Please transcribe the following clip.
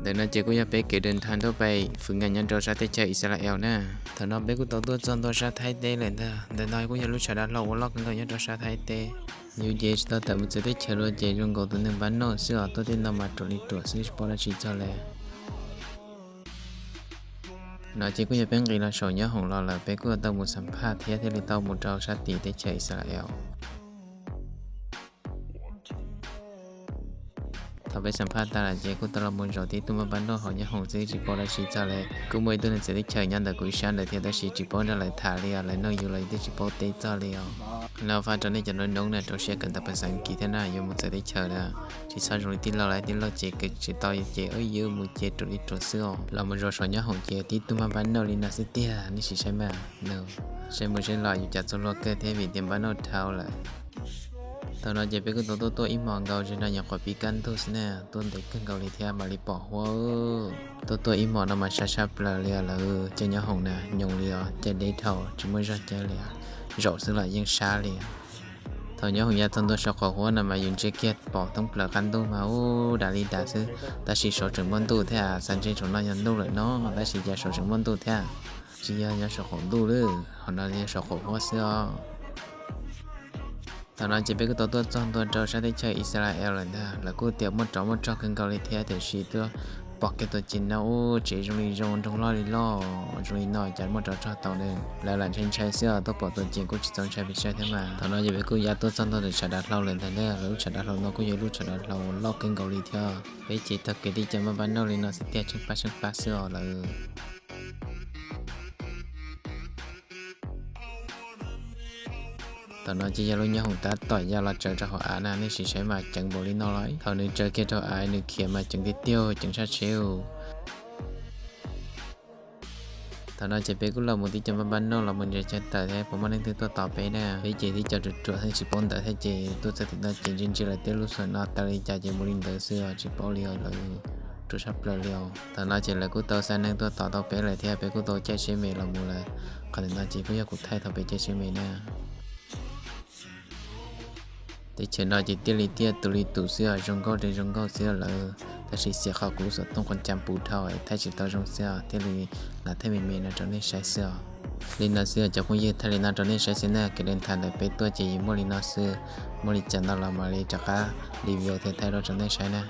Ntawm no ces kuj yog peb kev dej thaj ntuj pem fwm nkas nyob rau sab teb chaws Israel na. Thaum no peb kuj tau tuaj txog ntua sab Thaib teb lawm ntag. Ntawm no kuj yog lub tshav dav hlau uas loj kawg nkaus nyob rau sab Thaib teb. Yus ces tsis tau tawm mus txawv teb chaws dua ces zoo nkaus tus neeg npab noj xwb os, tuaj tej no mas ruam li ruam xwb tsis paub dab tsi txog li. No ces kuj yog peb nqis los saum nyob hoom los lawm, peb kuj tau mus xam phaj thiab thiaj li tau mus rau sab tim teb chaws Israel. Thaum peb xam phaj tas lawm ces kuj tau los mus zaum tib tug maj npab noj hauv nyob hoom xwb tsis paub dab tsi txog li. Kuj muaj ib tug neeg txawv teb chaws nyob ntawm kuv ib sab ntawd thiab tab sis tsis paub nrog lawv tham li os, lawv nug yus los yus twb tsis paub teb txog li os. Los faj rau nej cov noob noob na rau siab kawm ntawv pas xav kis thiab na, yuav mus txawv teb chaws na, tsis txhob zoo li tij laug lawm, tij laug ces kawm tsis tau ces ua yus mus ces ruam li ruam xwb os. Los mus zaum saum nyob hoom ces tib tug maj npab noj li no xwb tiag, nej sim saib mas. Saib mus saib los yus cas txog luag kawg thiab vim tias npab noj dhau lawm. Thaum no ces peb kuj tau tuaj tuaj ib hmos nkaus, zem no nyuam qhuav pib kaj ntug xwb na, tuaj ntev kawg nkaus li thiab mam li pom huab. Tuaj tuaj ib hmos no mas sab sab plaws li os lawm, caij nyob hoom na nyoos li os, caij deb dhau tsis muaj zog caij li os, zaum xwb los yeej sab li. Thaum nyob hoom ya txog ntua saum qaum huab no mas yus ntsia kiag pom thoob plaws qab ntuj mas ub dav li dav xwb, tab sis saud tseem muaj ntuj thiab, xav ntshe thaum no yog ntuj lawm no tab sis cas saud tseem muaj ntuj thiab. Tsis yog nyob saum qaum ntuj lawm, ho no yog saum qaum huab xwb os. Thaum no ces peb kuj tau tuaj txog ntua rau sab teb chaws Israel lawm ntag, lawv kuj tias muaj rov muaj rog kawg nkaus li thiab tiam sis tuaj pom kiag tus ces no ub tsev zoo li zoo nroog loj li loj zoo li no cas muaj rov rog tau ne. Lawv lam ntshai ntshai xwb os, tuaj pom tus ces kuj tsis txaus ntshai pes tsawg thiab mas. Thaum no ces peb kuj ya tuaj txog ntua ntawm tshav dav hlau lawm ntag na, lawv lub tshav dav hlau no kuj yog lub tshav dav hlau loj kawg nkaus li thiab. Peb ces taug kev tib co maj npab noj li no xwb tiag, tsheej pab tsheej pab xwb os lawm. Thaum no ces yog lub nyob hoom tab tom ya los tsaws rau hauv av na, nej sim saib mas ceev npaum li no los. Thaum nws tsaws kiag rau av nws khiav mas ceev tiag tiag, ceev sab tsheb. Thaum no ces peb kuj los mus tib co maj npab noj los mus nrhiav chaw tawm thiab puas muaj leej twg tuaj tos peb na. Peb ces tib co ruam ruam thiab tsis paub ntawv thiab ces tuaj txog tim no ces ntsia ntsia lawv tej lub xum no taw li cas ces mus li ntawd xwb os, tsis paub li os lawm, ruam sab plaws li os. Thaum no ces lawv kuj tau xa neeg tuaj tos tau peb lawm thiab peb kuj tau caij tsheb me los mus lawm. Qhov ntawm no ces kuj yog kuv thaij thaum peb caij tsheb me na. Teb chaws no ces tiaj li tiaj tus li tus xwb os, zoo nkauj li zoo nkauj xwb lawm, tab sis xiam qhov kuv lub xov tooj qhov cas puv dhau es thaij tsis tau zoo xwb os, thiaj li lam thaij me me no rau nej saib xwb os. Li no xwb os cov phooj ywg, thaij li no rau nej saib xwb na, kev dej thaj ntawm peb tuaj ces yeej muaj li no xwb, muaj li cas ntau los mam li rov qab review thiab thaij rau rau nej saib na.